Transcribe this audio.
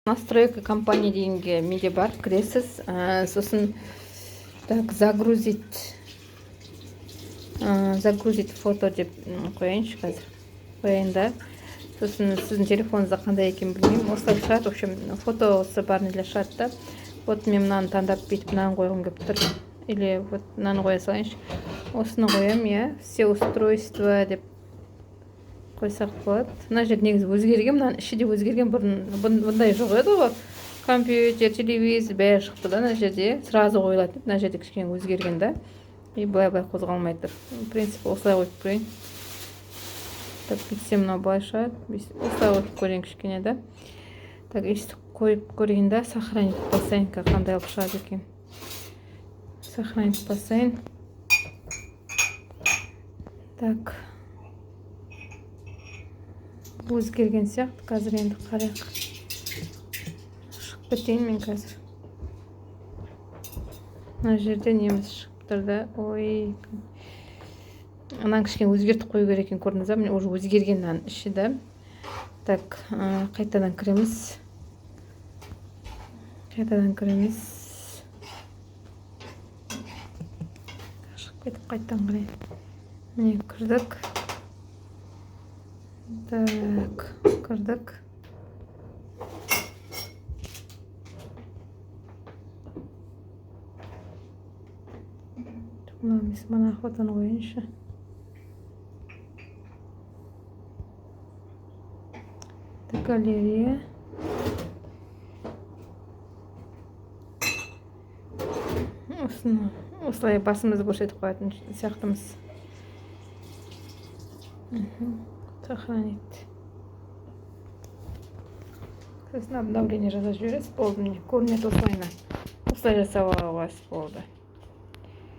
Настройка компания дегенге менде бар, кіресіз. Сосын так, загрузить, загрузить фото деп қояйыншы, қазір қояйын да. Сосын сіздің телефоныңызда қандай екенін білмеймін, осылай шығады. В общем, фотосы бар нелер шығады да. Вот мен мынаны таңдап, бүйтіп мынаны қойғым келіп тұр или вот мынаны қоя салайыншы, осыны қоямын, иә. Все устройства деп қойсақ болады. Мына жер негізі өзгерген, мынаның іші де өзгерген. Бұрын бұндай жоқ еді ғой. Компьютер, телевизор, бәрі шықты да. Мына жерде сразу қойылатын, мына жерде кішкене өзгерген да. И былай былай қозғалмай тұр. В принципе, осылай қойып көрейін. Так, бүйтсем, мынау былай шығады. Осылай қойып көрейін кішкене да. Так, өйстіп қойып көрейін да, сохранить басайын. Қандай болып шығады екен? Сохранить басайын. Так, өзгерген сияқты. Қазір енді қарайық. Шығып кетейін мен қазір. Мына жерде неміз шығып тұр да. Ой, мынаны кішкене өзгертіп қою керек екен, көрдіңіз ба? Міне, уже өзгерген мынаның іші да. Так, қайтадан кіреміз, қайтадан кіреміз. Шығып кетіп, қайтадан қарайық. Міне, кірдік. Так, кірдік. Мынау емес, мына фотоны қояйыншы. Так, галерея. Осыны осылай басымызды көрсетіп қоятын сияқтымыз. Сохранить. Сосын обновление жасап жібересіз, болды. Міне, көрінеді осылайына. Осылай жасап алуға болды.